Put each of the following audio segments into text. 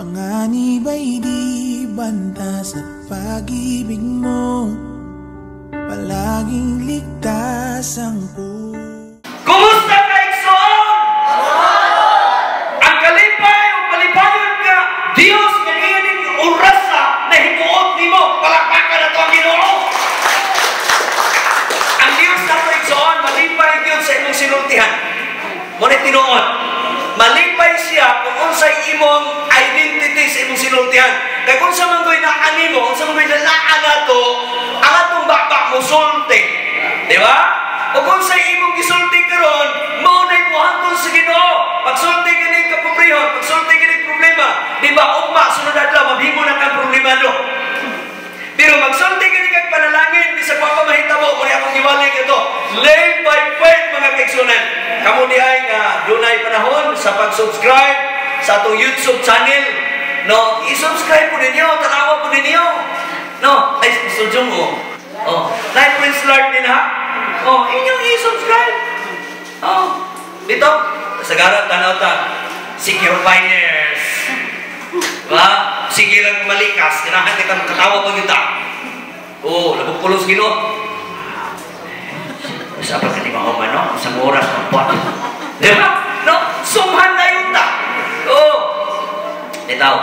Panganib ay di banta sa pag-ibig mo. Palaging ligtas ang puso. Kumusta ka, igsoon? Ang kalipay o malipayon ka, Dios nga niining orasa na himuot nimo, palakpakan nato ang Ginoo. Ang Dios nato, igsoon, malipay gyud sa imong sinultihan. Mao na tinuod. Malipay siya kung unsay imong identity sa imong sinultihan. Kay kung sa man ko'y naa nimo, unsa man ko'y naa nato, ang atong baba musulti. Di ba? O kung sa imong gisulti karon, mao na'y muhantol sa Ginoo. Pagsulti kini kapobrehon, pagsulti kini problema, di ba ugma sunod adlaw mabhimo na kang problemado. Pero magsulti kini kag panalangin bisag wa pa mahitabo, mao akong giwali ito. Live by faith, mga kaigsunan. Kamo dihay nga dunay panahon sa pag-subscribe sa atong YouTube channel. No, i-subscribe po ninyo, tanawa po ninyo. No, ay studio mo. Oh, Night Prince Lord din ha. Oh, inyong i-subscribe. Oh, dito, sagaran tanaw ta. Secure Finance. Diba? Sige lang malikas, ganahan kita makatawa pa kita. Oh, labog pulos Ginoo. Sa pa ka di mahuman, no? Sa oras magpuan. Di ba? No? Sumhan na yun ta. Oh. Itaw,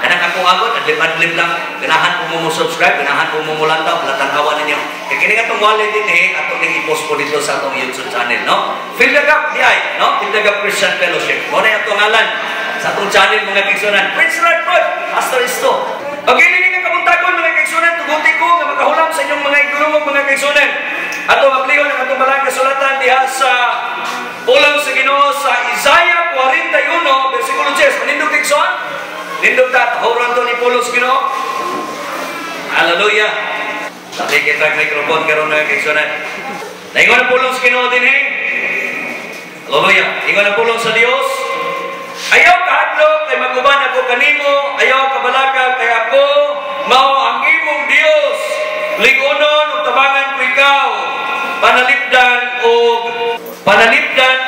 kanang akong agod, adlib-adlib lang. Ganahan po mo subscribe, ganahan po mo mulantaw, tan-awa ninyo. Kaya kini nga itong wallet din eh, atong ning i-post po dito sa atong YouTube channel, no? Fill the gap, di ay, no? Fill the Gap Christian Fellowship. Mao na atong ngalan sa atong channel, mga kaigsunan. Prince Redford, Pastor Isto. Pag ini nga kabuntagon, mga kaigsunan, tuguti ko nga makahulam sa inyong mga igulungog, mga kaigsunan. Ato maglihon ang atong balang kasulatan diha sa pulong sa Ginoo sa Isaiah 41 versikulo 10. Manindog igsoon? Nindog ta, tahuran to ni pulong sa Ginoo. Hallelujah. Sabi kita microphone karon, mga kaigsunan. Naingon ang pulong sa Ginoo dinhi. Hallelujah. Ingon ang pulong sa Dios. "Ayaw kahadlok kay maguban ako kanimo, ayaw kabalaka kay ako mao ang imong Dios. Lig-unon ug tabangan ko ikaw, panalipdan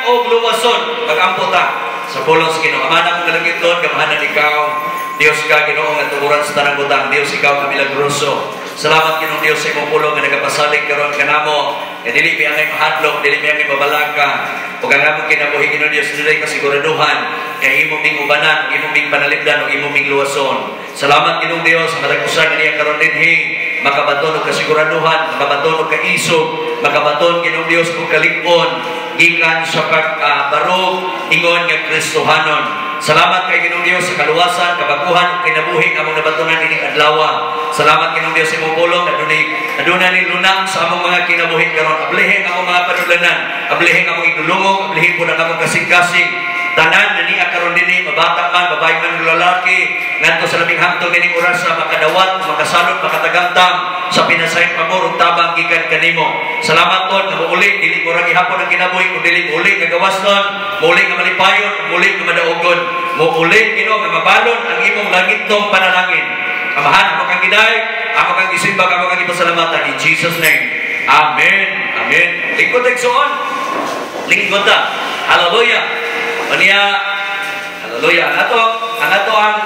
og luwason." Magampo ta sa pulong sa Ginoo. Ama na kong kalangiton, gamhanan ikaw. Dios ka, Ginoo, nga tuburan sa tanang butang. Dios, ikaw nga milagroso. Salamat, Ginoong Dios, sa imong pulong nga nagapasalig karon kanamo. Nga dili mi angay mahadlok, dili mi angay mabalaka. Ug ang among kinabuhi, Ginoong Dios, dunay kasiguraduhan kay imo ming ubanan, imo ming panalipdan ug imo ming luwason. Salamat, Ginoong Dios, sa matag usa niya karon dinhi makabaton og kasiguraduhan, makabaton og kaisog, makabaton, Ginoong Dios, og kalig-on gikan sa pagbarog ingon nga Kristohanon. Salamat kay Ginoong Dios sa kaluwasan, kabaguhan ug kinabuhi nga among nabatunan ining adlaw. Salamat, Ginoong Dios, sa imong pulong adunay aduna ni lunang sa among mga kinabuhi karon. Ablihin ang among mga panudlanan, ablihin ang among igulungog, ablihin po ang among kasing-kasing. Tanan na niya karon dinhi, mabata man, babae man, lalaki, ngadto sa labing hamtong ining orasa makadawat, makasalod, makatagamtam sa pinasayang pamor ug tabang gikan kanimo. Salamat ton nga muuli dili mo ra gihapon ang kinabuhi kun dili muuli nga gawasnon, muuli nga malipayon, muuli nga madaogon, muuli, Ginoo, nga mabalon ang imong langitnong panalangin. Amahan, amo kang gidayeg, amo kang gisimbag, amo kang gipasalamatan in Jesus' name. Amen. Amen. Lingkod igsoon. Lingkod ta. Hallelujah. Unya, hallelujah. Ang ato ang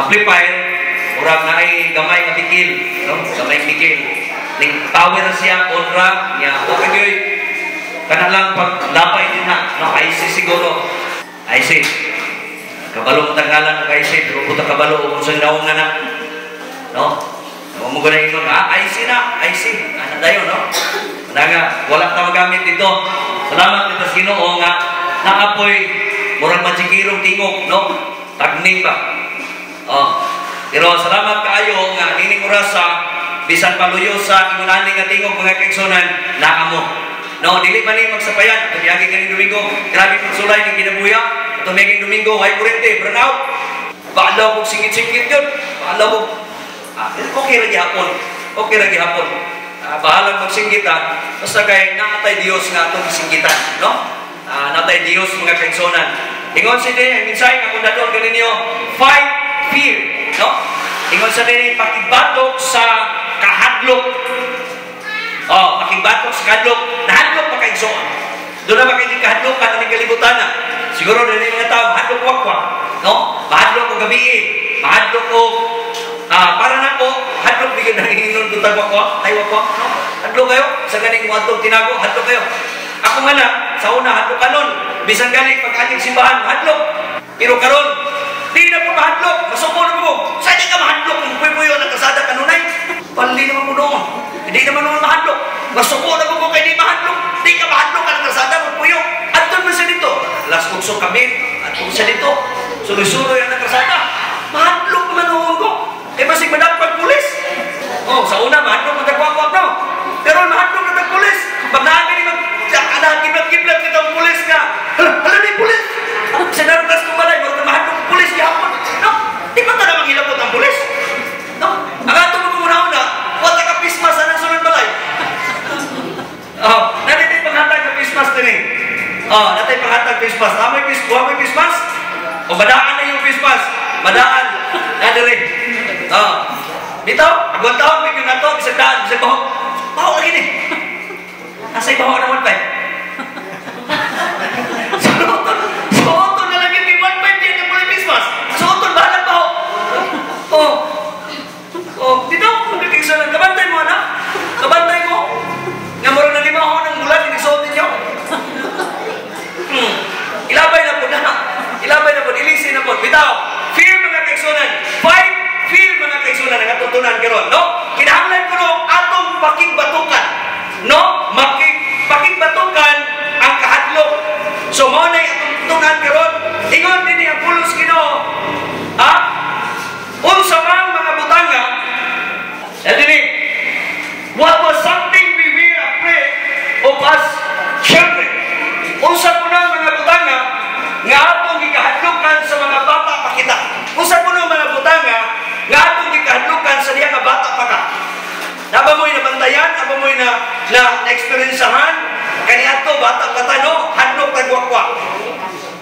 amplifier, murag naay gamay nga bikil, no? Gamay bikil. Ning power siya kontra niya. Okay gyud. Kana lang pag lapay din na, no? IC siguro. IC. Kabalo tangalan ng IC, pero puta kabalo kung sa naong nga na. No? Mo mo guna ingon, ah, IC na, IC. Ano tayo, no? Wala nga, wala ta magamit dito. Salamat dito sa Ginoo nga naapoy murag majikirong tingog, no? Tagning ba? Oh. Pero salamat kaayo nga nining orasa bisan paluyo sa ingon ani nga tingog, mga kaigsunan, naa mo. No, dili man ni magsapayan. Tumiyagi kaning Domingo, grabe pagsulay ning kinabuya. Tumiyagi Domingo, way kurente, burn out. Bahala kog singit-singit yun. Bahala kog okay ra gihapon. Okay ra gihapon. Bahalang magsinggit ha. Basta kay naatay Dios nga atong singgitan, no? Natay Dios, mga kaigsunan. Ingon si din, ang mensahe nga kung dadon kaninyo, fight fear, no? Ingon sa din, pakigbatok sa kahadlok. Oh, pakigbatok sa kahadlok. Nahadlok pa kaigsoon. Doon na ba kayo kahadlokan ang kalibutan na? Siguro na yung mga tao, hadlok wakwak. No? Mahadlok Mahadlok og gabi, mahadlok og para nako hadlok bigyan ng hinon ko tagwa ko, taywa ko, no? Hadlok kayo sa ganing moadtong tinago, hadlok kayo. Ako nga na sa una hadlok kanon, bisan gani pag aning simbahan hadlok. Pero karon di na ko mahadlok, masuko na mo. Sa di ka mahadlok kung puy-puyo ng kalsada kanunay? Pali naman mo doon. Hindi naman naman mahadlok. Masuko na mo kay di mahadlok. Di ka mahadlok ka ng kalsada magpuyo. Adton man siya dito. Alas 8 kami, adton siya dito. Suloy-suloy ang kalsada. Mahadlok naman noon ko. Eh basig madapag pulis. Oh, sa una mahadlok magdagwagwag no. Pero mahadlok na tag pulis. Pag naa ni mag kiblat-kiblat kita ang pulis nga. Hala, hala ni pulis. Sa narugas kong balay, murag mahadlok ang pulis gihapon. No, di ba ta namang hilabot ang pulis? No, ang ato mo muna-una, wala ka pismas anang sulod balay. Oh, natay panghatag ka pismas dinhi. Oh, natay panghatag pismas. Amoy pismas, amoy pismas. O badaan na yung pismas. Badaan. Na diri. Oh. Bitaw, agwan taon bigyan nato bisag daan, bisag baho. Baho lagi ni. Asay baho na 1.5. Suoton, suoton na lang yung 1.5 din ang kulay pismas. Suoton, bahalang baho. Oh. Oh, dito, magkakaigsunan. Kabantay mo, anak. Kabantay mo. Nga murag na lima ho ng bulan, inisuot ninyo. Ilabay na po na. Ilabay na po, ilisi na po. Bitaw, fear mga kaigsunan. Five fear mga kaigsunan ang atong tunan karon, no? Kinahanglan ko no atong pakigbatukan. No? Pakigbatukan ang kahadlok. So mao na atong tunan karon. Ingon dinhi ang pulong sa Ginoo. Ha? Unsa man mga butanga, dinhi, what was something we were afraid of as children? Unsa kuno mga butanga nga atong gikahadlukan sa mga bata pa kita? Unsa kuno mga butanga nga atong gikahadlukan sa diha nga bata pa ka? Naba mo'y nabantayan, naba mo'y na na na-experiencehan kaniadto bata pa ta, no? Hadlok tagwakwak.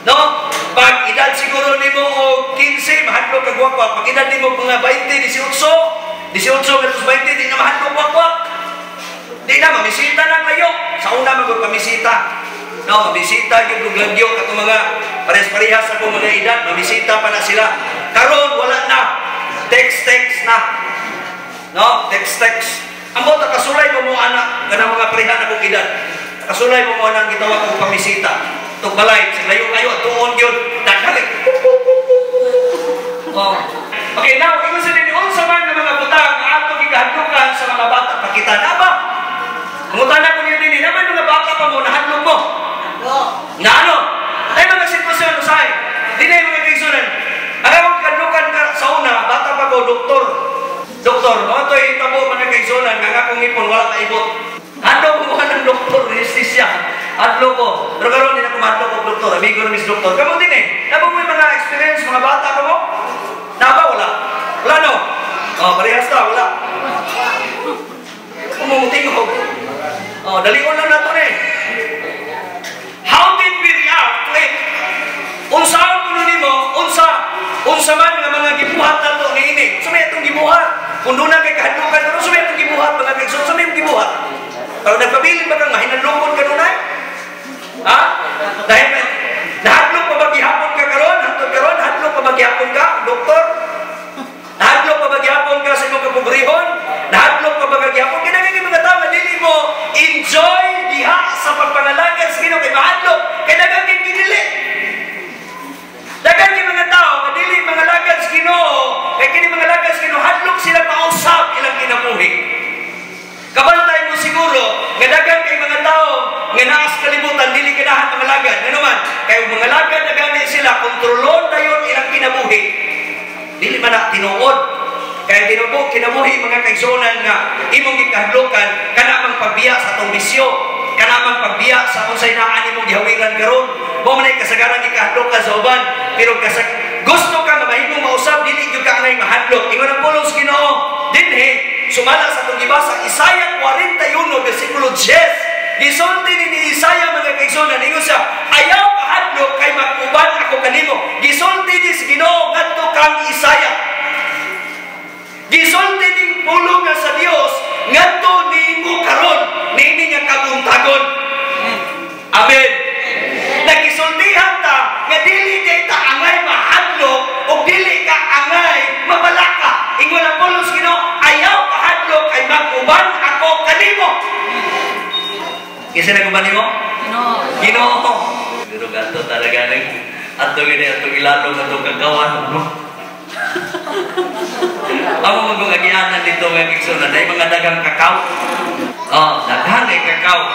No? Pag edad siguro nimo og 15, mahadlok kag wakwak. Pag edad nimo mga 20, 18, 18 ngadto 20, di na mahadlok wakwak. Di na mamisita na layo. Sa una man gud pamisita. No, mamisita gyud og lagyo katong mga parehas-parehas akong mga edad, mamisita pa na sila. Karon wala na. Text text na. No, text text. Ambot kasulay mo mo ana kanang mga pareha na kong edad. Kasulay mo mo ana ang gitawag og pamisita. Tug balay, sa layo kayo tuon gyud daghan. Oh. Okay, now, ingon sa dinhi, unsa man nga mga butang nga atong gikahadlukan sa mga bata pa kita na ba? Mangutana ko niyo dinhi, naman mga bata pa mo, nahadlok mo? Na ano? Ay mga sitwasyon usahay. Dinhi mga kaigsunan. Ang akong kahadlukan ka sa una, bata pa ko, doktor. Doktor, mao to'y tabo mga kaigsunan, nga akong ngipon wala kaibot. Hadlok mo ng doktor, anesthesia. Hadlok ko. Pero karon di na ko mahadlok og doktor, amigo na mis doktor. Kamo din eh. Nabo mo yung mga experience, mga bata ka mo? Naba wala? Wala no? Oh, parehas ta, wala. Umumutingog. Oh, dalion lang nato ni. How did we react to it? Unsaon kuno nimo, unsa unsa man nga mga gibuhat nato niini? Unsa may atong gibuhat? Kung doon na kay kahadlukan, ano sa may atong gibuhat mga kaigsoon? Unsa may atong gibuhat? Pero nagpabilin ba kang mahinadlokon kanunay? Ha? Dahil nahadlok pa ba gihapon ka karon? Hantod karon, hadlok pa ba gihapon ka, doktor? Nahadlok pa ba gihapon ka sa imong kapobrehon? Nahadlok pa ba ka gihapon? Kaya naging mga tao, dili mo enjoy diha sa pagpangalagad sa Ginoo kay mahadlok. Kay daghang kay gidili. Daghang kay mga tao nga dili mangalagad sa Ginoo, kay kini mangalagad sa Ginoo hadlok sila mausab ilang kinabuhi. Kabantay mo siguro nga daghan kay mga tao nga naa sa kalibutan dili ganahan mangalagad. Ngano man, kay mangalagad na gani sila kontrolon dayon ilang kinabuhi. Dili man na tinuod. Kay tinubo kinabuhi mga kaigsuonan nga imong gikahadlokan kana mang pagbiya sa atong bisyo, kana mang pagbiya sa unsay naa nimong gihawiran karon. Mao man ay kasagaran gikahadlokan sa uban, pero kasag gusto ka nga mahimong mausab dili gyud ka angay mahadlok. Ingon ang pulong sa Ginoo dinhi sumala sa atong gibasa Isaiah 41 bersikulo 10. Gisulti ni Isaiah mga kaigsuonan, ingon siya, ayaw kahadlok kay mag-uban ako kanimo. Gisulti ni sa Ginoo ngadto kang Isaiah. Gisulti ning pulong nga sa Dios ngadto nimo karon niini nga kabuntagon. Amen. Nagisultihan ta nga dili kay ta angay mahadlok o dili Kinsa nag-uban nimo? Ginoo. Ginoo. Pero ganto talaga nag ato gini atong ilalong atong kakawan, no? Amo man kung agianan dito nga igsoon na mga daghang kakao. Oh, daghan kay kakao.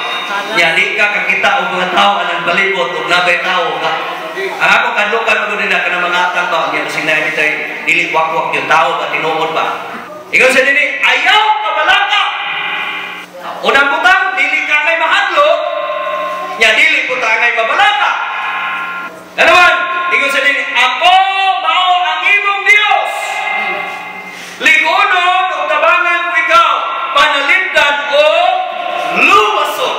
Nya di ka kakita og mga tao anang palibot og nabay tao ka. Ang ako kadlukan ko nila kanang mga atang ba nya kasi na dito dili wakwak yung tao ba, tinuod ba. Ingon sa dini, ayaw kabalaka. Unang butang, dili ka ngay mahadlok, nya dili po ta ngay mabalaka. Kanaman, ingon sa dini, ako mao ang imong Dios. Ligunon ug tabangan ko ikaw, panalipdan o luwason.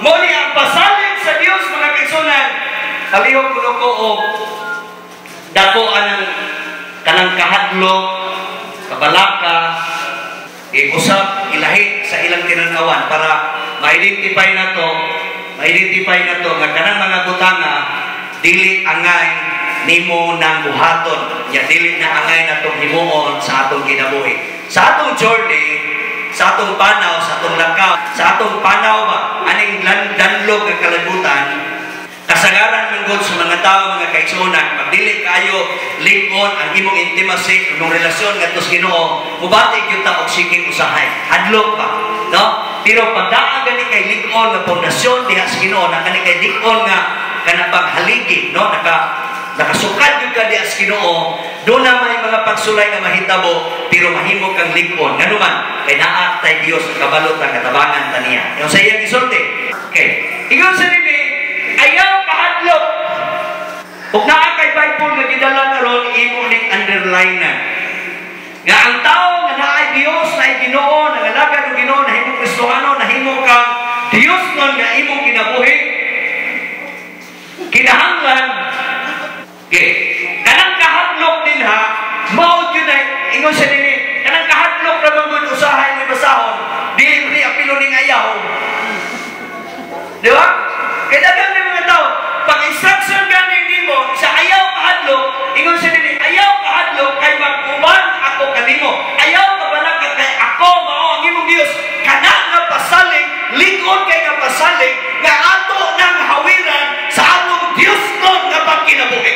Mao ni ang pasalig sa Dios, mga kaigsunan. Palihog kuno ko og dako anang kanang kahadlok, kabalaka, iusap ilahi sa ilang tinanawan para ma-identify na to nga kanang mga butanga dili angay nimo nang buhaton, nya dili na angay natong himuon sa atong kinabuhi, sa atong journey, sa atong panaw, sa atong lakaw, sa atong panaw ba aning danlog nga kalibutan. Kasagaran man gud sa mga tao, mga kaigsuonan, pag dili kayo lig-on ang imong intimacy, imong relasyon ngadto sa Ginoo, mubati gyud ta og siking usahay. Hadlok ba? No? Pero pag naa gani kay lig-on nga pundasyon diha sa Ginoo, naa gani kay lig-on nga kanang haligi, no? Nakasukad gyud ka diha sa Ginoo, doon na may mga pagsulay nga mahitabo, pero mahimo kang lig-on. Ngano man, kay naa tay Dios ang kabalo ta nga tabangan ta niya. Yung sa iyang gisulti. Okay. Ingon sa nini, ayaw kahadlok. Ug naa kay Bible nga gidala karon, imo ning underline na. Nga ang tao nga naay Dios, naay Ginoo, nangalagad og Ginoo, nahimo Kristohano, nahimo kang Dios nun nga imong kinabuhi, kinahanglan okay. Kanang kahadlok din ha, mao gyud ay ingon sa nini, kanang kahadlok ra man gud usahay ni basahon, dili ni apilo ning ayaw. Di ba? Kaya daghang may mga tao, pag instruction gani nimo sa ayaw kahadlok, ingon sa nini, ayaw kahadlok kay mag-uban ako kanimo. Ayaw kabalaka kay ako mao ang imong Dios. Kana nga pasalig, lig-on kay nga pasalig nga ato nang hawiran sa atong Dios nun nga pagkinabuhi.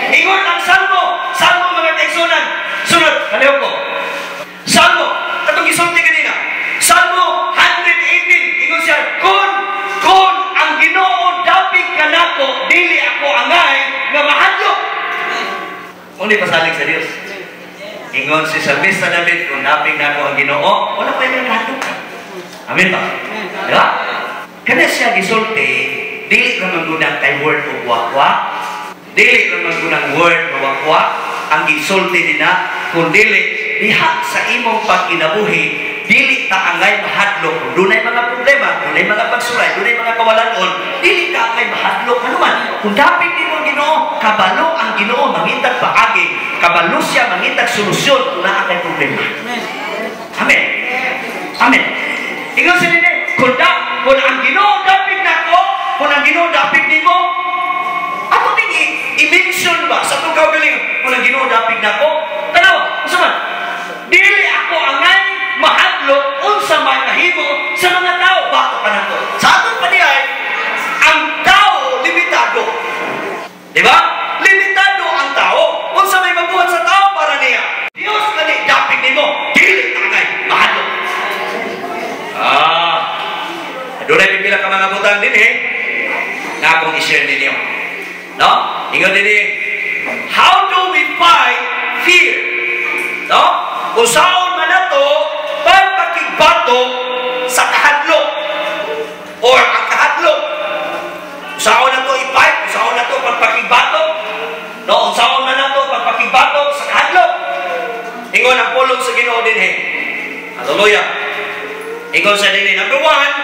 Ingon ang Salmo, Salmo, mga kaigsunan. Sunod, kaliw ko. Salmo, katong gisulti kanina. Salmo 118, ingon siya, Kung ang Ginoo dapig kanako, dili ako angay nga mahadlok." Uni pasalig sa Dios. Ingon si Salmista David, kung dapig nako ang Ginoo, wala pa yung kahadlok. Amen ba? Di ba? Kana siya gisulti, dili ra man gunang kay word og wakwa, dili ra man gunang word nga wakwa ang gisulti nina, kun dili diha sa imong pagkinabuhi, dili ta angay mahadlok. Kung dunay mga problema, dunay mga pagsulay, dunay mga kawalanon, dili ka angay mahadlok. Ano man, kung dapig nimo ang Ginoo, kabalo ang Ginoo mangitag paagi, kabalo siya mangitag solusyon kung naa kay problema. Amen. Amen. Ingon sa nini, kung ang Ginoo dapig nako, kung ang Ginoo dapig nimo, ako ning i-mention ba sa atong kaugalingon, kung ang Ginoo dapig nako, tanaw, unsa man? Dili ako angay mahadlok unsa may mahimo sa mga tao bato ka nako. Sa atong paniay, ang tao limitado. Di ba? Limitado ang tao. Unsa may mabuhat sa tao para niya? Dios kani dapig nimo, dili ta angay mahadlok. Ah. Dunay pipila ka mga butang din eh na akong i-share ninyo. No? Ingon din eh, how do we fight fear? No? Usaon man nato pagpakigbato sa kahadlok or ang kahadlok. Usaon na to i-fight, usaon na to pagpakigbato. No, usaon man nato pagpakigbato sa kahadlok. Ingon ang pulong sa Ginoo din eh. Hallelujah. Ingon sa dinhi, number one,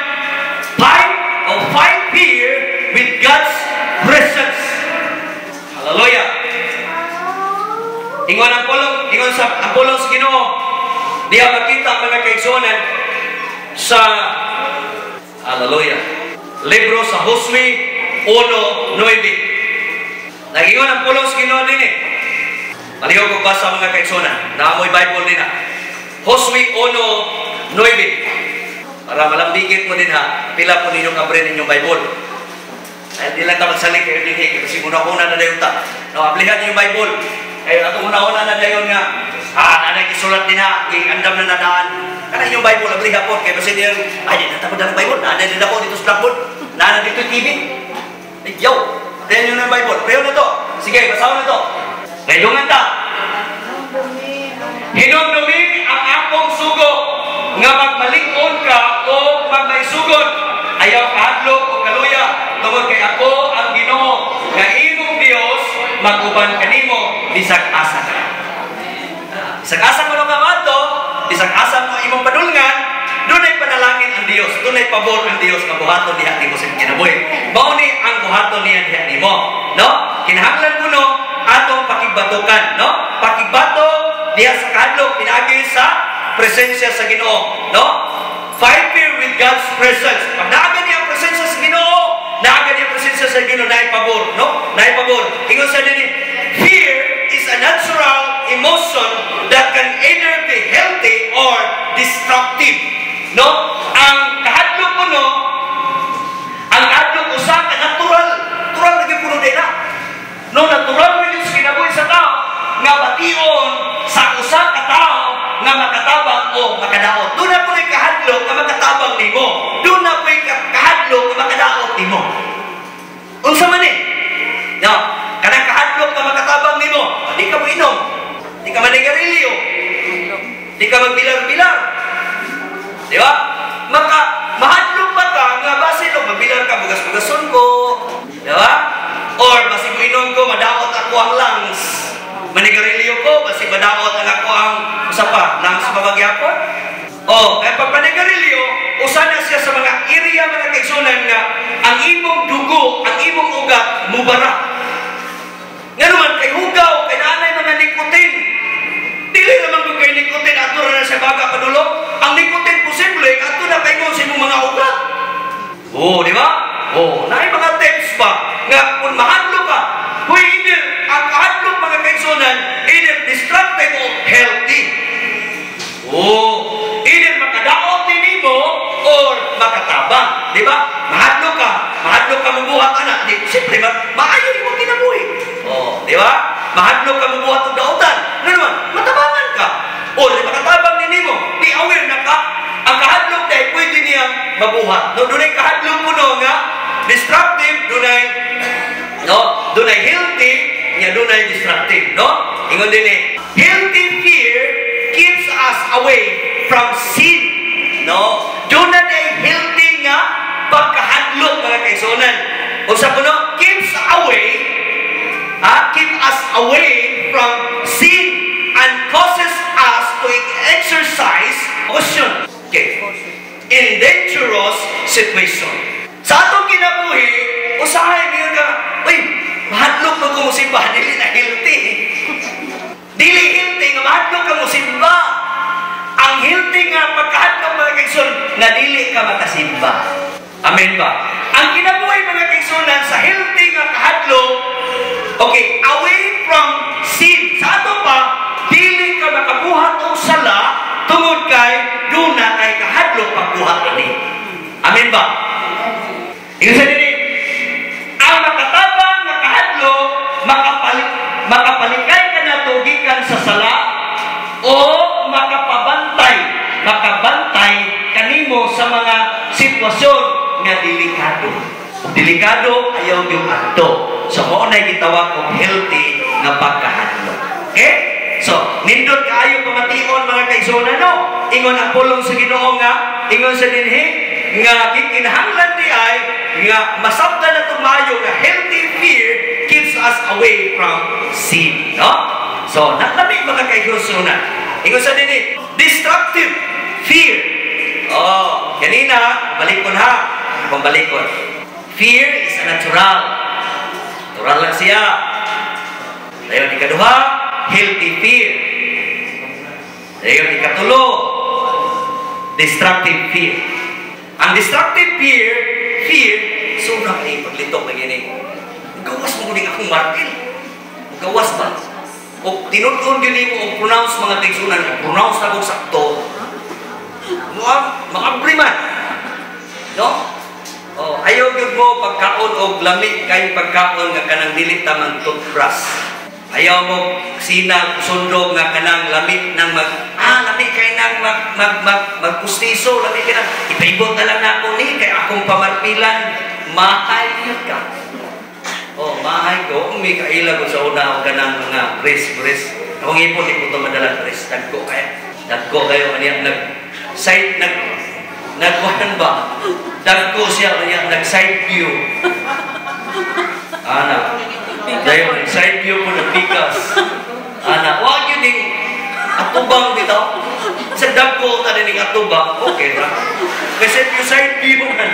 fight or fight fear with God's presence. Hallelujah. Ingon ang pulong, ingon sa ang pulong sa Ginoo. Diha makita, mga kaigsuonan, sa Hallelujah. Libro sa Josue 1:9. Nagingon ang pulong sa Ginoo dinhi. Palihog ko basa, mga kaigsuonan. Naamoy Bible din na. Josue 1:9. Para malambigit mo din ha, pila po ninyo kabre ninyong Bible. Ay, di lang ta magsalig kayo dinhi kasi una-una na dayon ta. No, ablihan niyo yung Bible. Ay, atong una-una na dayon nga, nanay gisulat din ha, andam na nadaan. Kana inyong Bible, ablihan po. Kaya basin niyo, ay, di na ta ng Bible. Nanay din ako dito sa blackboard. Nana dito yung TV. Ay, yaw. Ablihan niyo na yung Bible. Preyo na to. Sige, basahon na to. Ngayon ta. Hinumdumi ang akong sugo nga magmalig-on ka o magmaisugon. Ayaw kahadlok o kaluya tungod kay ako ang Ginoo nga imong Dios, maguban kanimo bisag asa ka. Bisag asa mo nga maadto, bisag asa mo imong padulngan, dunay panalangin ang Dios, dunay pabor ang Dios nga buhaton diha nimo sa kinabuhi. Mao ni ang buhaton niya diha nimo, no? Kinahanglan kuno atong pakigbatukan, no? Pakigbato diha sa kahadlok pinaagi sa presensya sa Ginoo, no? Fight fear with God's presence. Pag naaga niya ang presensya sa Ginoo, naaga niya ang presensya sa Ginoo, naay pabor, no? Naay pabor. Ingon sa dinhi, fear is a natural emotion that can either be healthy or destructive. No? Ang kahadlok mo, no, ang kahadlok usa ka natural, natural lagi puno din na. No, natural mo yun sa kinabuhi sa tao nga bation sa usa ka tao nga makatabang o makadaot. Duna po'y kahadlok nga makatabang nimo. Duna po'y kahadlok nga makadaot nimo. Unsa man eh? No, kanang kahadlok nga makatabang nimo, di ka mo inom, di ka manigarilyo, di ka magbilar-bilar. Di ba? Maka mahadlok ba ka nga basin og magbilar ka, bugas-bugason ko, di ba? Or basig mo inom ko, madaot ako ang lungs. Manigarilyo ko, basig madaot ang ako ang usa pa, lungs mabagyapon. Oh, kaya pag panigarilyo, usa na siya sa mga area, mga kaigsunan, nga ang imong dugo, ang imong ugat, mubara. Nga naman, kay hugaw, kay naanay mga nicotine. Dili naman kung kay nicotine, ato na sa baga padulong. Ang nicotine posible, ato na kay sa imong mga ugat. Oh, di ba? Oh, naay mga tips ba nga kung mahadlok ka, huy, either ang kahadlok, mga kaigsunan, either destructive o healthy. Oh, either makadaot ni nimo or makatabang, di ba? Mahadlok ka mabuhat ana, di siyempre maayo imong kinabuhi. Oh, di ba? Mahadlok ka mabuhat og daotan. Ano naman, matabangan ka. O, di makatabang ni nimo, di aware na ka. Ang kahadlok dahil pwede niyang mabuhat. No, dunay kahadlok mo, no, nga destructive, dunay, no, dunay healthy, nya dunay destructive, no? Ingon din eh, healthy fear keeps us away from sin, no? Duna day healthy nga pagkahadlok, mga kaigsunan. Unsa kuno? Keeps away, ha? Keep us away from sin and causes us to exercise caution. Okay. In dangerous situation. Sa atong kinabuhi, usahay niyo ka, uy, mahadlok mo kung musimba, dili na healthy. Dili healthy nga mahadlok ka musimba. Ang healthy nga pagkahadlok, mga kaigsoon, nga dili ka makasimba. Amen ba? Ang kinabuhi, mga kaigsunan, sa healthy nga kahadlok, okay, away from sin. Sa ato pa, dili ka makabuhat og sala tungod kay duna kay kahadlok pagbuhat ani. Amen ba? Ingon sa dinhi, ang makatabang nga kahadlok makapalikay kanato gikan sa sala o makabantay kanimo sa mga sitwasyon nga delikado. Ug delikado, ayaw yung adto. So mao na gitawag og healthy nga pagkahadlok. Okay? So, nindot kaayo pamation, mga kaigsuonan, no. Ingon ang pulong sa Ginoo nga ingon sa dinhi nga gikinahanglan di ay nga masabtan nato maayo nga healthy fear keeps us away from sin, no? So, naglami, mga kaigsuonan. Ingon sa dinhi, destructive fear. Oh, kanina, balikon ha. Kung balikon. Fear is a natural. Natural lang siya. Dayon ikaduha, healthy fear. Dayon ikatulo, destructive fear. Ang destructive fear, sobra kay paglitok na gini. Gawas mo kuning akong martil. Gawas ba? O tinud-on gini mo og pronounce, mga kaigsunan, pronounce na kong sakto. Mo maabri man. No? Oh, ayaw gyud mo pagkaon og lami kay pagkaon nga kanang dili tamang toothbrush. Ayaw mo sinag sundog nga kanang lami nang mag lami kay nang mag mag mag magpustiso, lami kay nang ipaibot na lang nako ni kay akong pamarpilan, mahay gyud ka. Oh, mahay ko umi kaila ko sa una og kanang mga brace brace. Akong ipon di ko to madala brace, dagko kay. Dagko kayo aniya nag side nag nagkuhan ba? Dagko siya kanya nag side view. Ana. Dayon side view mo nagpikas. Ana, wa gyud ning atubang bitaw. Sa dagko ta ning atubang, okay ra. Kasi yung side view man.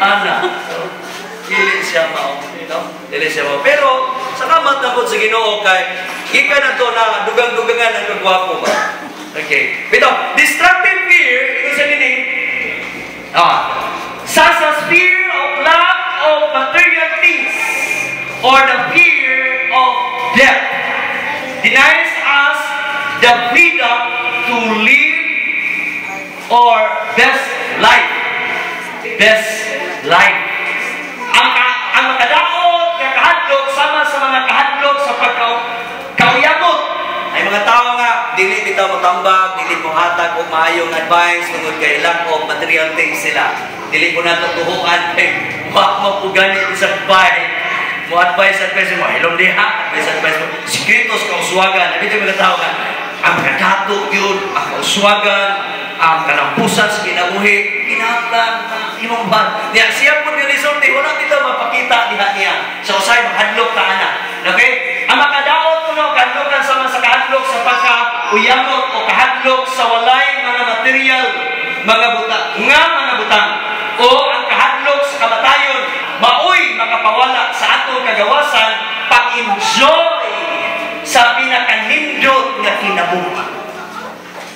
Ana. So, dili siya mao, no? Dili siya mao. Pero salamat na po sa Ginoo kay gikan na to na dugang-dugangan ang kagwapo ba. Okay. Bitaw, destructive fear, ito sa nini. Such as fear of lack of material things or the fear of death denies us the freedom to live our best life. Best life. Ang makadaot nga kahadlok sama sa mga kahadlok sa pagkauyamot. Ay mga tao nga dili bitaw motambag, dili mo hatag og maayong advice tungod kay lack of material things sila. Dili ko nato tuhuan kay wa mo pugani sa bay. Mo advice advice mo, hilom diha, advice advice mo. Sikretos kauswagan, abi mga tao nga ang kadato gyud, ang kauswagan, ang kanampusan sa kinabuhi, kinahanglan imong ba? Niya siya po nisulti, wala bitaw mapakita diha niya. Sa usay mahadlok ta ana. Okay? Ang makadaot kuno kahadlokan sama sa kahadlok sa pagkauyamot o kahadlok sa walay mga material, mga butang, nga mga butang o ang kahadlok sa kamatayon maoy makapawala sa atong kagawasan pag-enjoy sa pinakanindot nga kinabuhi.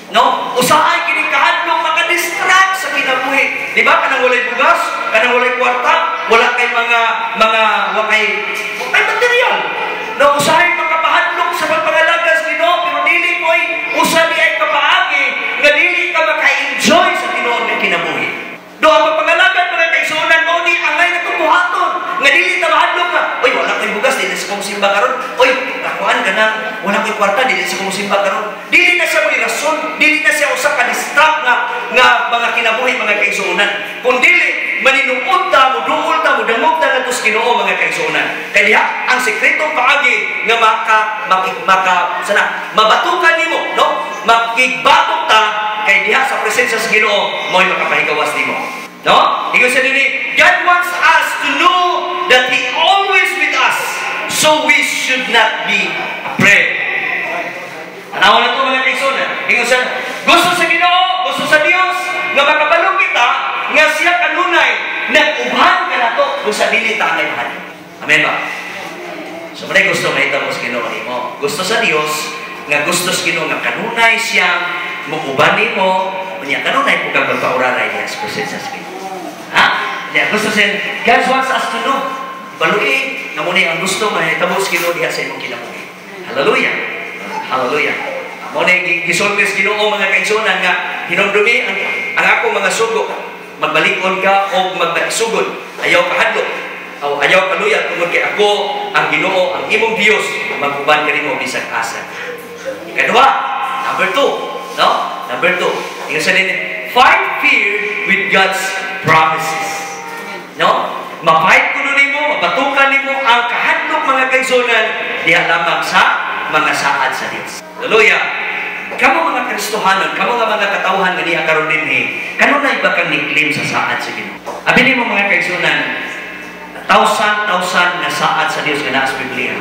No? Usahay kini kahadlok makadistract sa kinabuhi. Di ba? Kanang walay bugas, kanang walay kwarta, wala kay mga mga wa kay material. No, usahay makapahadlok sa pagpangalaga sa Ginoo, pero dili ko'y usa di ay kapaagi nga dili ka maka-enjoy sa tinuod nga kinabuhi. Do ang pagpangalagad mga kaigsuonan mao ni angay na buhaton nga dili ta mahadlok ka. Oy, wala koy bugas, dili sa kong simba karon. Oy, nakuan ka na, wala koy kwarta, dili sa kong simba karon. Dili na siya mo rason, dili na siya usa ka distract nga nga mga kinabuhi mga kaigsuonan. Kung dili maninuod ta, muduol ta, mudangog ta ngadto sa Ginoo mga kaigsuonan. Kay diha ang sekretong paagi nga maka maki, maka sana mabatukan nimo, no? Makigbatok ta kay diha sa presensya sa Ginoo mo'y makapahigawas nimo. No? Ingon siya dinhi, God wants us to know that He always with us, so we should not be afraid. Tanawa na ito mga kaigsuonan. Ingon siya, gusto sa Ginoo, gusto sa Dios nga makabalo kita nga siya kanunay nag-uban kanato kung sa dili ta angay mahal. Amen ba? So, manay gusto mahitabo sa Ginoo nimo. Gusto sa Dios nga gusto sa Ginoo nga kanunay siyang muuban nimo, unya kanunay po kang magpauraray niya sa presensya sa Ginoo. Ha? Niya gusto siya, God wants us to know. Baluin nga mo ni ang gusto mahitabo sa Ginoo diha sa imong kinabuhi. Hallelujah. Hallelujah. Mo ni gisulti sa Ginoo mga kaigsuonan nga hinumdumi ang akong mga sugo, magbalikon ka o magmaisugod, ayaw kahadlok o ayaw kaluya tungod kay ako ang Ginoo ang imong Dios maguban kanimo bisag asa. Ikaduha, number 2, no? Number 2. Ingon sa dinhi, fight fear with God's promises. No? Ma-fight kuno nimo, mabatukan nimo ang kahadlok mga kaigsuonan diha lamang sa mga saad sa Dios. Hallelujah. Kamo mga Kristohanon, kamo nga mga katawhan nga niya karon dinhi, kanunay ba kang ni-claim sa saad sa Ginoo? Abi nimo mga kaigsuonan, thousand-thousand nga saad sa Dios nga naa sa Biblia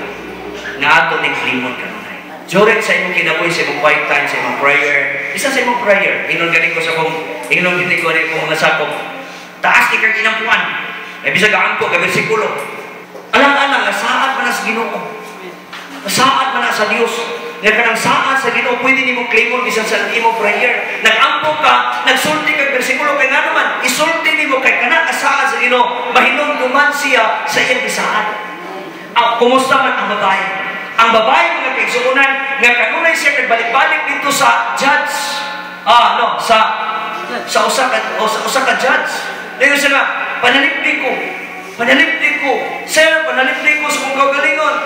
nga ato ni claimon kanunay. During sa imong kinabuhi, sa imong quiet time, sa imong prayer, isa sa imong prayer, ingon gani ko sa kong, ingon gani ko ni kong mga sakop, taas ni kang ginampuan. Ay bisag ampo ka bersikulo. Alang-alang nga saad man na sa Ginoo. Saad man na sa Dios. Nga kanang saad sa Ginoo pwede nimo claimon bisan sa imong prayer. Nagampo ka, nagsulti kag bersikulo kay ngano man, isulti nimo kay kana ka saad sa Ginoo, mahinumduman siya sa iyang gisaad. Ah, kumusta man ang babae? Ang babae mga kaigsuonan nga kanunay siya nagbalik-balik dito sa judge. Ah, no, sa usa ka judge. Dayon siya nga, "Panalipdi ko. Panalipdi ko. Sir, panalipdi ko sa kong kaugalingon."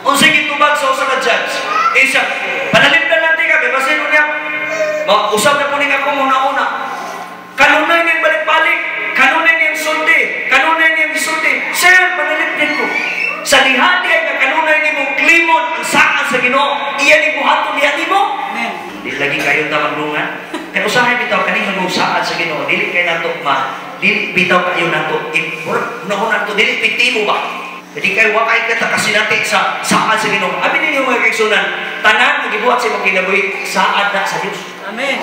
Unsay gitubag sa usa ka judge? Isa, "Panalipdan natin ka, kay basin niya. Mausap na po ni ako muna-una. Kanunay niyang balik-balik, kanunay niyang sulti, kanunay niyang gisulti. Sir, panalipdan ko." Sa diha ay nga kanunay nimo klimon ang saad sa Ginoo, iya ni buhaton diha nimo. Amen. Di lagi kayo ta magdungan. Kaya usahay bitaw kaning mag saad sa Ginoo, dili kay nato ma, dili bitaw kayo nato una nato dili epektibo ba? Hindi kayo wakay ka ta kasinati sa saad sa Ginoo. Abi ninyo, mga kaigsunan, tanan nga gibuhat sa imong kinabuhi, saad na sa Dios. Amen.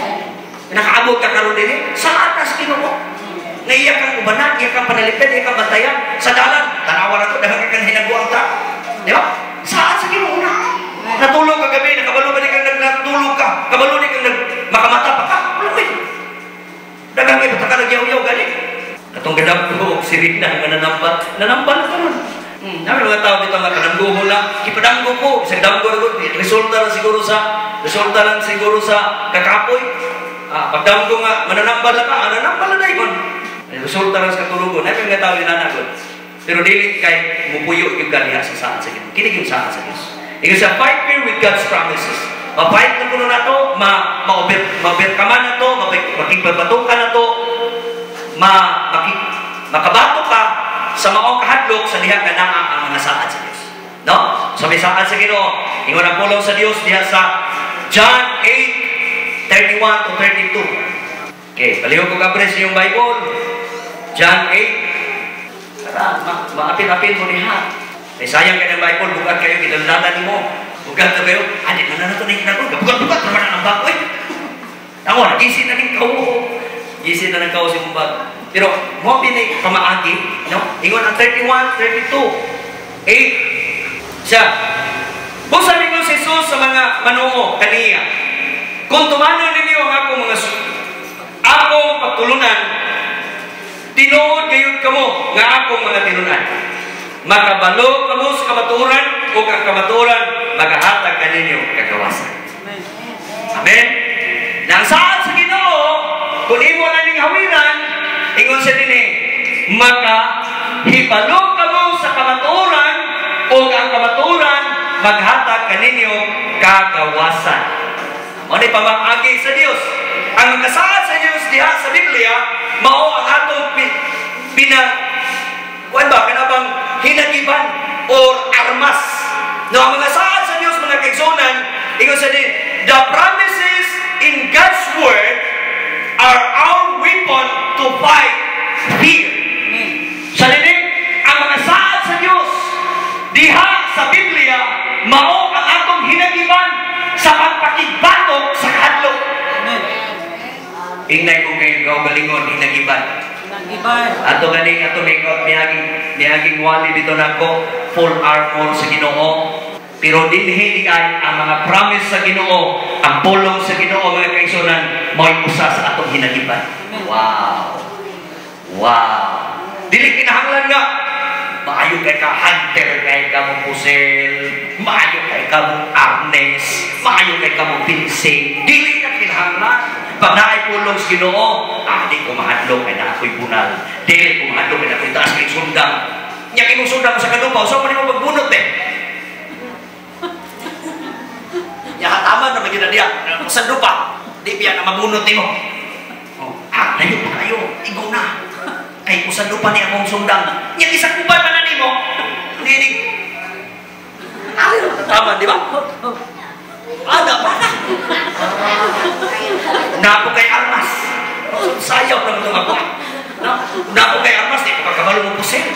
Nakaabot ka karon dinhi, saad na sa Ginoo. Nga iya kang ubanan, iya kang panalipid, iya kang bantayan sa dalan. Tanawa na to, daghan kang hinaguang ta. Di ba? Saad sa Ginoo na. Natulog ka gabi, nakabalo ba ni kang natulog ka? Kabalo ni kang nag makamata pa ka? Wala ko. Daghang kay bata ka nagyaw-yaw gani. Katong ganap ko, si Rina nga nanambat, nanambal na karon. Nami mga tao dito nga kadamgo lang, ipadamgo ko, isang damgo na ko, resulta lang siguro sa kakapoy. Ah, pagdamgo nga mananambal na ka, mananambal na dayon. Resulta lang sa katulugon, nami mga tao linanagod. Pero dili kay mupuyo yung ganiha sa saad sa Ginoo. Kini yung saad sa Dios. Ingon sa fight fear with God's promises. Ma-fight na kuno nato, ma ma-over ma-overcome na to, makigpabatukan na to, ma maki, makabato ka sa maong kahadlok sa diha nga naa ang mga saad sa Dios. No? So may saad sa Ginoo. Ingon ang pulong sa Dios diha sa John 8:31 to 32. Okay, palihog ko kapres yung Bible. John 8. Tara, maapil-apil mo niya. Ay sayang kay ng Bible, bugat kayo, gidaldalan nimo. Bugat na kayo, ah, di na na ito na ginagawa. Bugat-bugat, naman ang bag. Uy! Ako, nagising na ng kawo. Gising na ng kawo si mong bag. Pero, mo pini pamaagi, no? Ingon ang 31, 32, 8. Siya, busa ninyo si Jesus sa mga manuo kaniya, "Kung tumanon ninyo ang akong akong pagtulunan, tinuod gayud kamo nga akong mga tinunan. Makabalo kamo sa kamatuoran ug ang kamatuoran magahatag kaninyo kagawasan." Amen. Amen. Nang saad sa Ginoo, kung imo na ning hawiran, ingon sa dinhi, maka hibalo kamo sa kamatuoran ug ang kamatuoran maghatag kaninyo kagawasan. Mao ni pamaagi sa Dios. Ang kasaad sa Dios diha sa Biblia mao ang atong pina kuan ba kanabang hinagiban or armas. No, ang mga saad sa Dios, mga kaigsunan, ingon sa din, the promises in God's word are our weapon to fight fear. Amen. Sa linig, ang mga saad sa Dios diha sa Biblia mao ang atong hinagiban sa pagpakigbatok sa kahadlok. Amen. Ingay ko kayo kaugalingon hinagiban. Nagiban. Ato ganing ato miaging miaging wali dito nako full armor sa Ginoo. Pero dinhi di ay ang mga promise sa Ginoo, ang pulong sa Ginoo, mga kaigsunan, mao'y usa sa atong hinagiban. Wow. Wow. Dili kinahanglan nga maayo kay ka hunter kay ka mo pusil, maayo kay ka mo arnes, maayo kay ka mo fencing. Dili na kinahanglan. Pag naay pulong sa Ginoo, ah, di ko mahadlok kay naa ako'y bunal. Dili ko mahadlok kay naa ako'y taas kay sundang. Nya imong sundang sa kadupa, usa pa nimo pagbunot eh. Nya hataman na magyud na diya, sa dupa. Di biya na mabunot nimo. Oh, ah, layo pa kayo, igo na. Kay usan lupa ni akong sundang. Nya gisakupan man na nimo. Dili. Ari tama, di ba? Ana pa na. Napo kay armas. Sayaw na itong ako. No? Napo kay armas, di ko kakabalo mo pusil.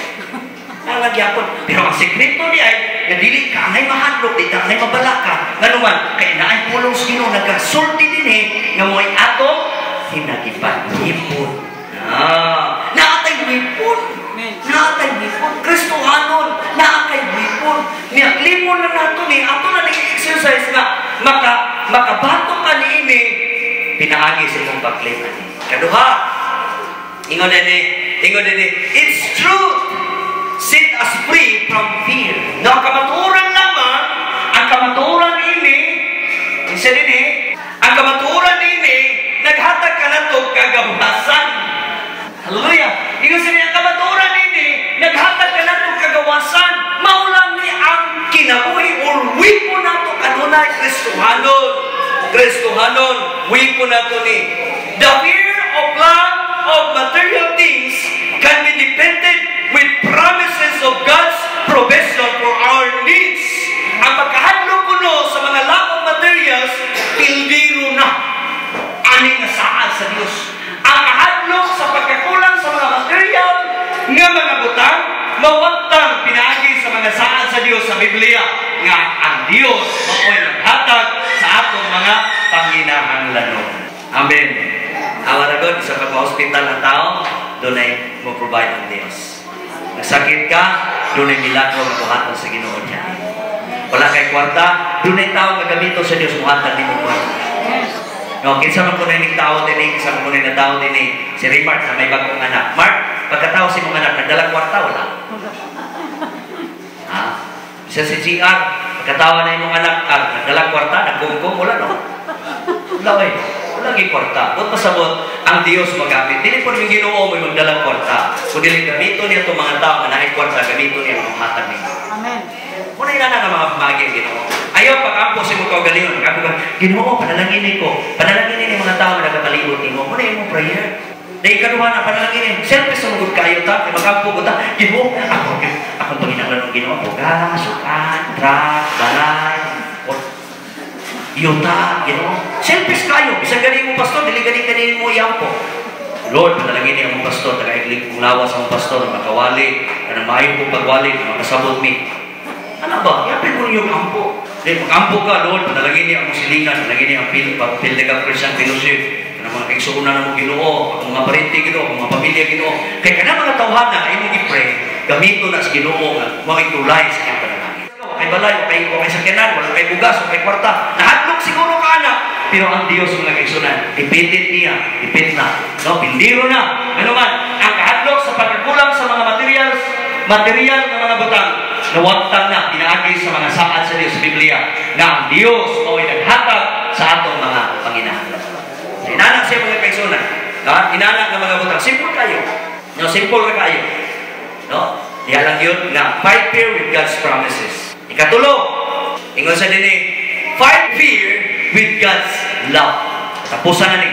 Nalagyapon. Pero ang sekreto niya ay, nga dili ka angay mahadlok, di ka angay mabalaka. Nga naman, kay naay pulong sa Ginoo nagasulti dinhi nga mo'y atong hinagiban. Hipon. Ah, naatay weapon. Amen. Naatay weapon. Kristohanon, naatay weapon. Niya, limon na nato ni, ato na nag-exercise nga, makabato ka ni ini, pinaagi sa imong pag-claim ani. Kaduha, ingon din ni, it's truth set us free from fear. No, ang kamatuoran lamang, ang kamatuoran ini, isa din eh, ang kamatuoran ini, naghatag ka na to kagawasan. Hallelujah! Ingon sa ang kamatuoran ini, naghatag ka nato kagawasan. Mao lang ni ang kinabuhi or weapon nato kanunay, Kristohanon. Kristohanon, weapon nato ni. The fear of lack of material things can be defeated with promises of God's provision for our needs. Ang pagkahadlok kuno sa mga lack of materials, pildiro na ani nga saad sa Dios. Ang kahadlok sa pagkakulang sa mga material nga mga butang, mawagtang pinaagi sa mga saad sa Dios sa Biblia nga ang Dios mao'y naghatag sa atong mga panginahanglanon. Amen. Awa na God, sa pag-hospital ang tao, dunay mo provide ang Dios. Nagsakit ka, dunay milagro nga buhaton sa Ginoo niya. Wala kay kwarta, dunay tao nga gamito sa Dios muhatag nimo kwarta. No, kinsa man kuno ning tao dinhi, kinsa man kuno na tao dinhi, si Raymart na may bagong anak. Mark, pagkatao sa imong anak, nagdala kwarta wala? Ha? Isa si GR, pagkatawa na imong anak, ah, nagdala kwarta, nagkungkong, wala no? Wala eh. Wala gi kwarta. But pasabot, ang Dios magamit. Dili po yung Ginoo mo magdala kwarta. Kung dili gamito niya itong mga tao nga naay kwarta, gamito niya ang hatag ninyo. Amen. Muna na nga mga pamagi ang Ginoo. Ayaw pag-ampo sa imong kaugalingon. Mag-ampo ka, "Ginoo, panalangin ko. Panalangin ni mga tao nga nagapalibot nimo." Muna imong prayer. Dahil ikaduha na panalangin. Selfish sa mugod kayo ta. Kay mag-ampo ko ta. "Ginoo, ako, akong panginahanglan ng Ginoo. Bugas, sukan, truck, balay, o yuta, Ginoo." Selfish kayo. Bisan gani mo pastor, dili gani kanino mo iampo. "Lord, panalangin ni among pastor, tagaiglig kong lawas among pastor, makawali, kanang maayo kong pagwali, makasabot mi." Ano ba? Yapin mo yung ampo. Di, mag-ampo ka, "Lord, panalangin ni among silingan, panalangin ni ang Pildeca Christian Fellowship, kanang mga kaigsuonan namo Ginoo, ang mga parente Ginoo, ang mga pamilya Ginoo." Kay kanang mga tawhana, imong i-pray, gamito na sa Ginoo nga makitulay sa iyang panalangin. Wa kay balay, wa kay sakyanan, wala kay bugas, wa kay kwarta. Nahadlok siguro ka ana, pero ang Dios, mga kaigsuonan, ipitit niya, ipit na. No, pindiro na. Ano man, ang kahadlok sa pagkakulang sa mga materials, material nga mga butang, nawagtang na pinaagi sa mga saad sa Dios sa Biblia nga ang Dios mao'y naghatag sa atong mga panginahanglan. So, inana siya, mga kaigsuonan. No? Inana nga mga butang. Simple kayo. No, simple ra kayo. No? Diha lang yun nga fight fear with God's promises. Ikatulo, ingon sa dinhi, fight fear with God's love. Tapusan na ni.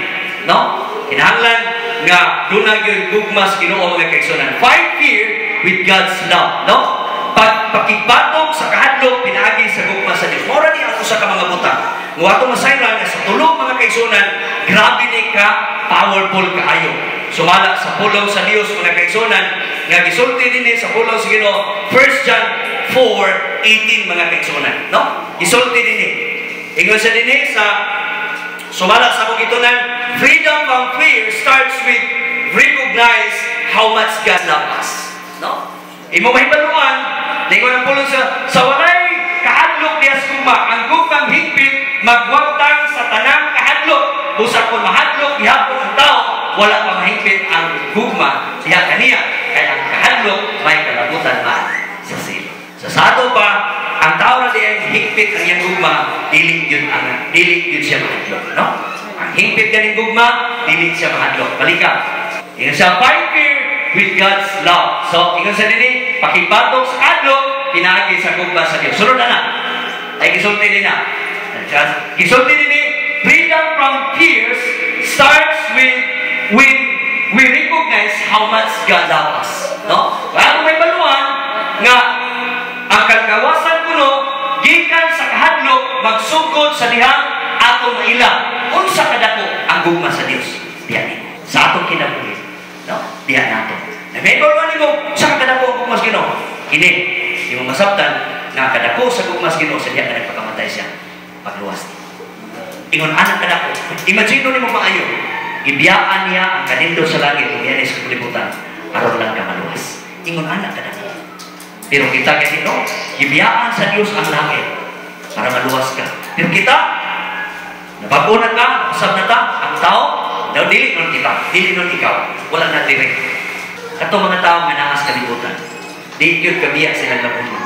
No? Kinahanglan nga duna gyud gugma sa Ginoo, mga kaigsuonan. Fight fear with God's love, no? Pag pakigbatok sa kahadlok pinaagi sa gugma sa Dios. Mao ra ni ang usa ka mga butang. Nga atong masayran nga sa tulo, mga kaigsuonan, grabe ni ka powerful kaayo. Sumala sa pulong sa Dios, mga kaigsuonan, nga gisulti dinhi sa pulong sa Ginoo, 1 John 4:18, mga kaigsuonan, no? Gisulti dinhi. Ingon sa dinhi sa sumala sa akong gitunan, freedom from fear starts with recognize how much God loves us. No? Imo mahibaluan, lingon ang pulong sa walay kahadlok diha sa gugma, ang gugmang higpit magwagtang sa tanang kahadlok. Busa kung mahadlok gihapon ang tao, wala pa mahigpit ang gugma diha kaniya. Kaya ang kahadlok may kalabutan man sa silo. Sa sato pa, ang tao na diyang higpit ang iyang gugma, dili yun siya mahadlok, no? Ang higpit ganing gugma, dili siya mahadlok. Balika. Ingon siya, fight fear with God's love. So, ingon sa dinhi, pakibatok sa kahadlok, pinaagi sa gugma sa Dios. Sunod na na. Ay gisulti din na. Gisulti din ni, freedom from fears starts with when we recognize how much God loves us. No? Kaya kung mahibaluan nga ang kagawasan kuno gikan sa kahadlok magsugod sa dihang atong maila unsa kadako ang gugma sa Dios diha nimo sa atong kinabuhi, no? Diha nato na may baluan nimo sa kadako ang gugma sa Ginoo, kini imong masabtan nga kadako sa gugma sa Ginoo sa diha nga nagpakamatay siya pagluwas nimo. Ingon anak kadako. Imagine nimo maayo, gibiyaan niya ang kanindot sa langit ug niya sa kalibutan aron lang ka maluwas. Ingon anak kadako. Pero kita kasi, no, gibiyaan sa Dios ang langit para maluwas ka. Pero kita, nabago na ka, usab na ta, ang tao, daw dili nun kita, dili nun ikaw, wala na direct. Kato mga tao nga naa sa kalibutan, di yun kabiya sa ilang labunon.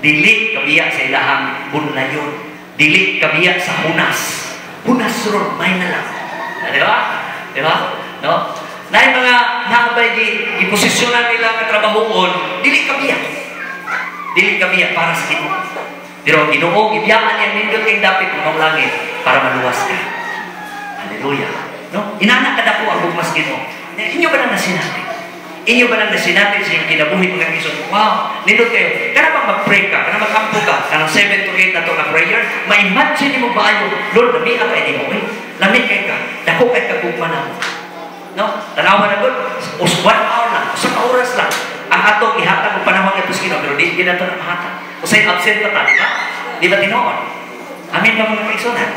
Dili kabiya sa ilahang bunlayon. Dili kabiya sa hunas. Hunas ron, may na lang. Ah, di ba? Di ba? No? Naay mga naabay giposisyonan nila nga trabahoon, dili kabiya. Dili kabiya para sa Ginoo. Pero ang Ginoo gibiyaan niya nindot kay dapit mo langit para maluwas ka. Hallelujah. No? Inana kadako ang gugma sa Ginoo. Inyo ba nang nasinati? Inyo ba nang nasinati sa inyong kinabuhi, mga kaigsoon? Wow, nindot kayo. Kana bang mag-pray ka, kana mag-ampo ka, kanang 7 to 8 na to nga prayer, ma-imagine nimo ba ayo, "Lord, lami ka kay nimo, eh. Lami kay ka. Dako kay ka gugma namo." No? Tanawa na gud, us 1 hour lang, 1 ka oras lang ang atong ihatag og panahon ngadto sa Ginoo, pero di gid nato na mahatag. Usay absent pa ta, di ba? Di ba tinuod? Amen ba, mga kaigsuonan?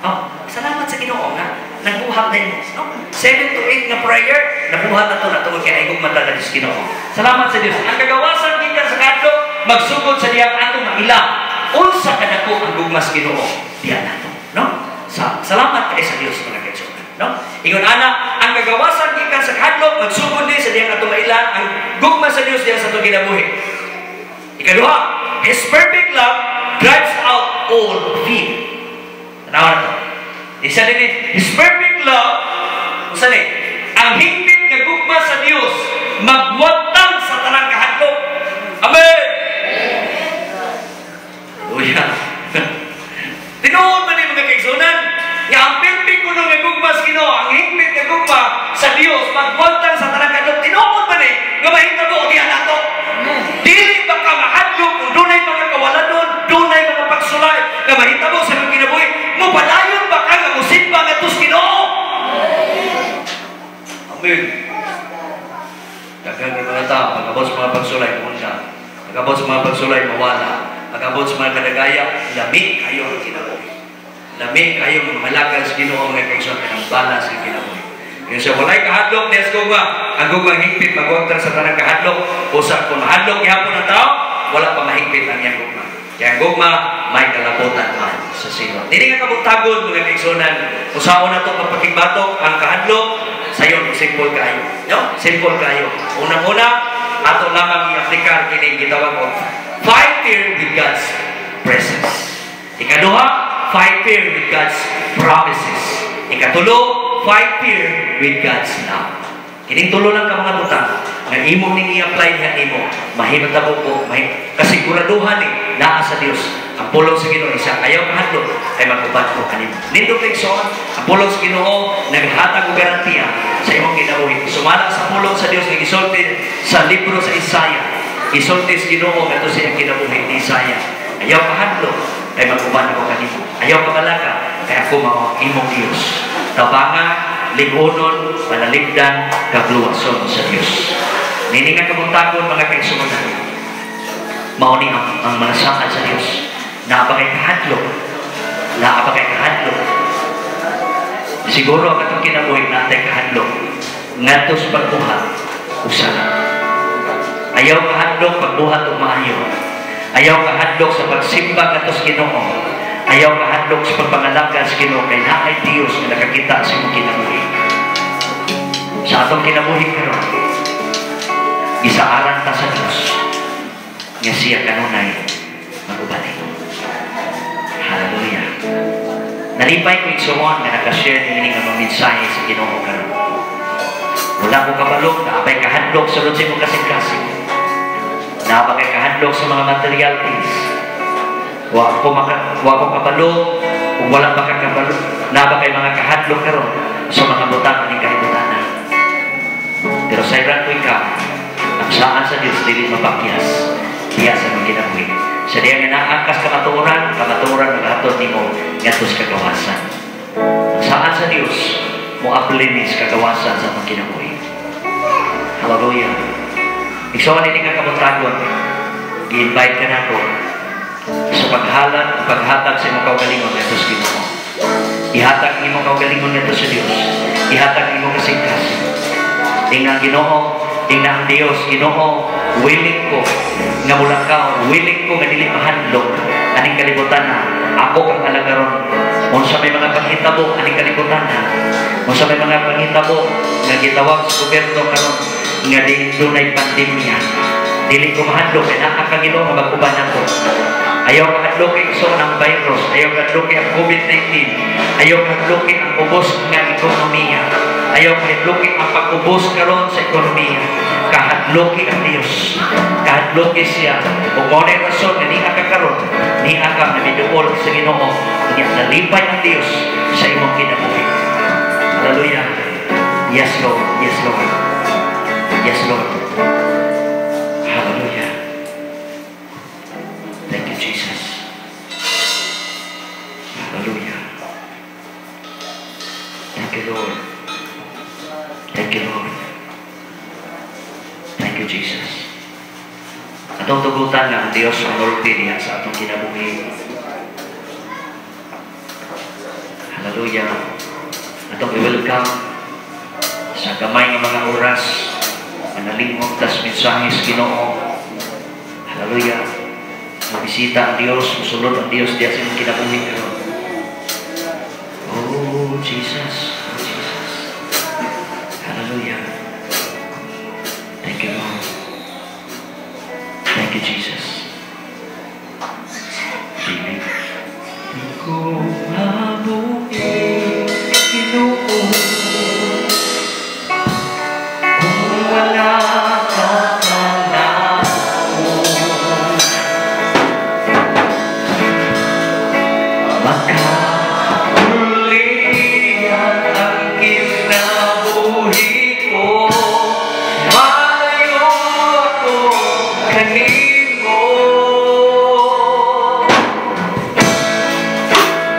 Oh, salamat sa Ginoo nga nagbuhat na mo. No? 7 to 8 nga prayer, nabuhat na to na tungod kay naigugma ta sa Ginoo. Salamat sa Dios. Ang kagawasan gikan sa kahadlok magsugod sa diyang atong maila. Unsa kadako ang gugma sa Ginoo diya nato, no? Salamat kay sa Dios, mga kaigsuonan, no? Ingon ana, ang kagawasan gikan sa kahadlok magsugod ni sa diyang atong maila ang gugma sa Dios diya sa atong kinabuhi. Ikaduha, His perfect love drives out all fear. Tanawa na to. Isa din eh, His perfect love, usa ni, ang hingpit nga gugma sa Dios magwagtang sa tanang kahadlok. Amen! Hallelujah. Tinuod man ni, mga kaigsuonan, nga ang perfect kuno nga gugma sa Ginoo, ang hingpit nga gugma sa Dios magwagtang sa tanang kahadlok. Tinuod man ni nga mahitabo diha nato. Dili ba ka mahadlok kung dunay mga kawaladon, dunay mga pagsulay nga mahitabo sa imong kinabuhi? Mopadayon ba ka nga mosimba ngadto sa Ginoo? Amen. Daghan kay mga tao, pag-abot sa mga pagsulay, muna. Pag-abot sa mga pagsulay, mawala. Pag-abot sa mga kadagaya, lami kayo ang kinabuhi. Lami kayo ang malakad sa Ginoo, mga kaigsoon, kanang balas sa kinabuhi. Yung sa walay kahadlok niya sa gugma, ang gugma hingpit magwagtang sa tanang kahadlok, usa kung mahadlok gihapon ang tao, wala pa mahigpit ang iyang gugma. Kaya ang gugma may kalabutan man sa silot. Dili nga kabuntagon, mga kaigsuonan, usaon na to pagpakigbatok ang kahadlok, sayon simple kayo. No? Simple kayo. Unang-una, ato lamang i-aplikar kini gitawag og fight fear with God's presence. Ikaduha, fight fear with God's promises. Ikatulo, fight fear with God's love. Kining tulo lang ka mga butang nga imo ning i-apply niya nimo, mahimutabo ko, kasiguraduhan ni naa sa Dios. Ang pulong sa Ginoo isa, ayaw kahadlok kay mag-uban ko kanimo. Nindot kay igsoon, ang pulong sa Ginoo naghatag og garantiya sa imong kinabuhi. Sumala sa pulong sa Dios nga gisulti sa libro sa Isaiah. Gisulti sa Ginoo ngadto sa iyang kinabuhi ni Isaiah. "Ayaw kahadlok kay mag-uban ako kanimo. Ayaw kabalaka kay ako mao ang imong Dios." Tabanga, lig-unon, panalipdan, kag luwason sa Dios. Nini nga kabuntagon, mga kaigsuonan, mao ni ang mga saad sa Dios. Naa ba kay kahadlok? Naa ba kay kahadlok? Siguro ang atong kinabuhi natay kahadlok ngadto sa pagbuhat usa lang. Ayaw kahadlok pagbuhat og maayo. Ayaw kahadlok sa pagsimba ngadto sa Ginoo. Ayaw kahadlok sa pagpangalaga sa Ginoo kay naay Dios nga nakakita sa imong kinabuhi. Sa atong kinabuhi karon, gisaaran ta sa Dios nga siya kanunay mag-uban. Hallelujah. Nalipay ko, igsoon, nga nakashare ni nga mga mensahe sa Ginoo karon. Wala ko kabalo, naa bay kahadlok sa sa imong kasing-kasing. Naa ba kay kahadlok sa mga material things. Wa ko kabalo kung wala pa ka kabalo. Naa ba kay mga kahadlok karon sa mga butang ni kalibutanan. Pero sayran ko ikaw, ang saad sa Dios dili mapakyas diya sa imong kinabuhi. Sa diya nga naa kas kamatuoran, kamatuoran maghatod nimo ngadto sa kagawasan. Ang saad sa Dios mo aplinis kagawasan sa imong kinabuhi. Hallelujah. Igsoon, ini nga kabuntagon, gi-invite ka nako sa paghalat, paghatag sa imong kaugalingon ngadto sa Ginoo. Ihatag ang imong kaugalingon ngadto sa Dios. Ihatag ang imong kasing-kasing. Ingna ang Ginoo, ingna ang Dios, "Ginoo, willing ko nga mulakaw, willing ko nga dili mahadlok aning kalibutan na. Ako kang alagaron. Unsa may mga panghitabo aning kalibutan na. Unsa may mga panghitabo nga gitawag sa gobyerno karon nga di dunay pandemya. Dili ko mahadlok kay naa ka, Ginoo, nga mag-uban nako." Ayaw kahadlok igsoon ang virus, ayaw kahadlok ang COVID-19, ayaw kahadlok ang ubos nga ekonomiya. Ayaw kahadluki ang pag-ubos karon sa ekonomiya. Kahadluki ang Dios. Kahadluki siya. Ug mao na rason nga niya ka karon, niya ka nga miduol sa Ginoo. Nya nalipay ang Dios sa imong kinabuhi. Hallelujah. Yes, Lord. Yes, Lord. Yes, Lord. Hallelujah. Thank you, Jesus. Hallelujah. Thank you, Lord. Thank you, Lord. Thank you, Jesus. Atong tugutan nga ang Dios manulti diha sa atong kinabuhi. Hallelujah. Atong i-welcome sa gamay nga mga oras nga nalingog tas mensahe sa Ginoo. Hallelujah. Mabisita ang Dios, musulod ang Dios diha sa imong kinabuhi karon. Oh, Jesus. Oh, Jesus. Hallelujah. Thank you, Lord. Thank you, Jesus. Dili ko mabuhi, Ginoo, kung wala ka kanako. Makapulian ang kinabuhi ko, malayo ako kanimo.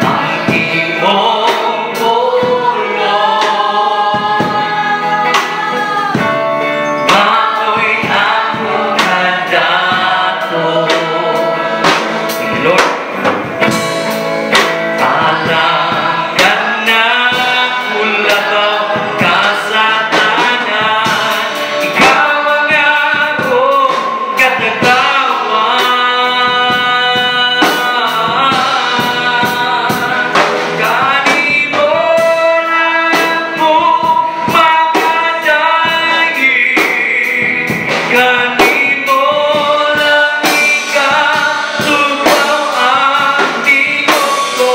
Ang imong pulong mao'y akong kadato. Thank you, Lord. Alagad na kulabaw ka sa tanan, ikaw ang akong katagtawan. Kanimo lang ako makadaig, kanimo lang ikatugaw ang tingog ko,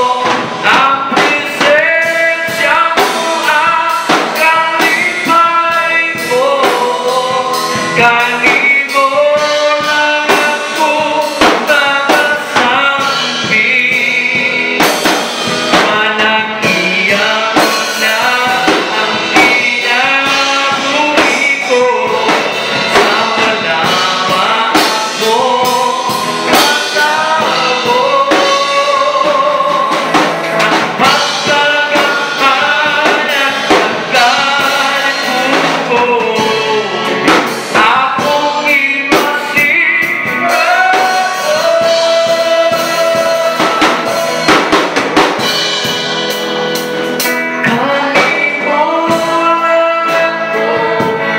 ang presensya mo ang kalipay ko. Kanimo lang ako makasampi, Manag-iya na ang kinabuhi ko, sa wala pa ako matabo. Pagkagahan at pagkanaguho, akong imasira. Kanimo lang ako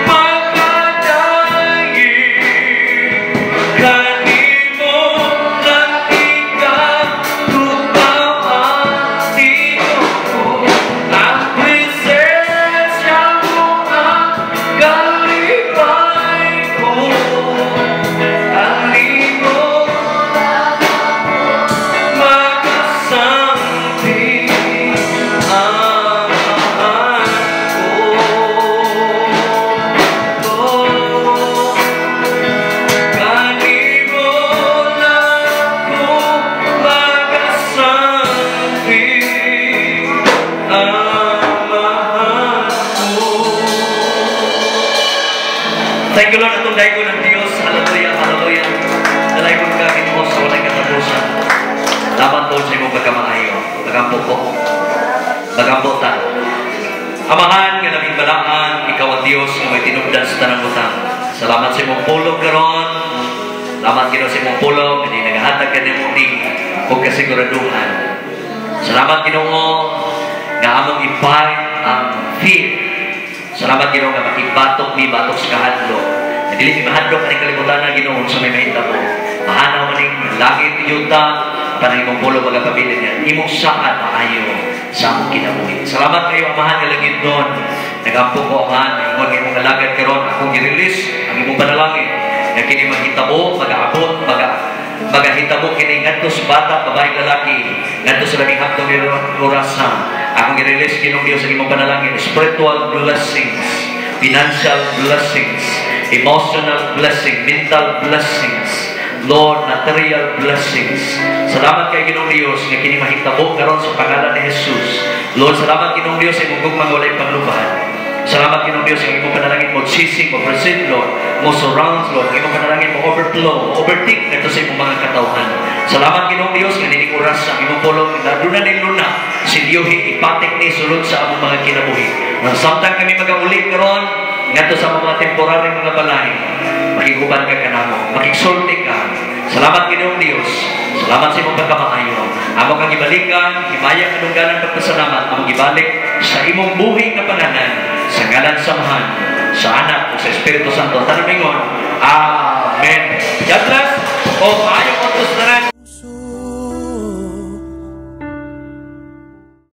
makadaig, kanimo lang ikatugaw ang tingog ko, ang presensya mo ang kalipay ko. Kanimo makasampi ang ko. Kanimo lang ako makasampi, Amahan ko. Thank you, Lord, atong daygon ng Dios. Hallelujah, hallelujah. Dalaygon ka, Ginoo, sa walay katapusan. Salamat, Lord, sa imong pagkamaayo. Magampo ko. Magampo ta. Amahan nga naming balaan, ikaw ang Dios nga may tinubdan sa tanang butang. Salamat sa imong pulong karon. Salamat, Ginoo, sa imong pulong, hindi nagahatag ka nimo ni og kasiguraduhan. Salamat, Ginoo, nga among i-fight ang fear. Salamat, Ginoo, nga makibatok mi batok sa kahadlok. Nga dili mi mahadlok aning kalibutan na, Ginoo, sa may mahitabo. Mahanaw man ning langit yuta, apan ang imong pulong magapabilin niya. Imong saad maayo sa among kinabuhi. Salamat kayo, Amahan nga langitnon. Nagampo ko, Amahan, ingon nga imong alagad karon, akong gi-release ang imong panalangin. Nga kini mahitabo, magaabot, magahitabo kini ngadto sa bata, babae, lalaki, ngadto sa labing hapdong ni orasa. Akong i-release, Ginoong Diyos, ang imong panalangin, spiritual blessings, financial blessings, emotional blessing, mental blessings, Lord, material blessings. Salamat kay Ginoong Diyos nga kini mahitabo karon sa pangalan ni Jesus. Lord, salamat, Ginoong Diyos, sa imong gugma nga walay panglubahan. Salamat, Ginoong Diyos, sa imong panalangin mo sisig, mo proceed, Lord, mo surround, Lord, ang imong panalangin mo overflow, mo overtake ngadto sa imong mga katawhan. Salamat, Ginoong Diyos, nga nining oras ang imong pulong aduna ning luna, seryohi ipatik ni sulod sa among mga kinabuhi. Nga samtang kami magauli karon ngadto sa among mga temporary mga balay, makiguban ka kanamo, makigsulti ka. Salamat, Ginoong Diyos. Salamat sa imong pagkamaayo. Amo kang gibalikan, himaya kadungganan pagpasalamat, among gibalik sa imong buhi nga pangalan, sa ngalan sa Amahan, sa Anak, ug sa Espiritu Santo. Tanan mingon, "Amen." God bless. O maayong utos tanan.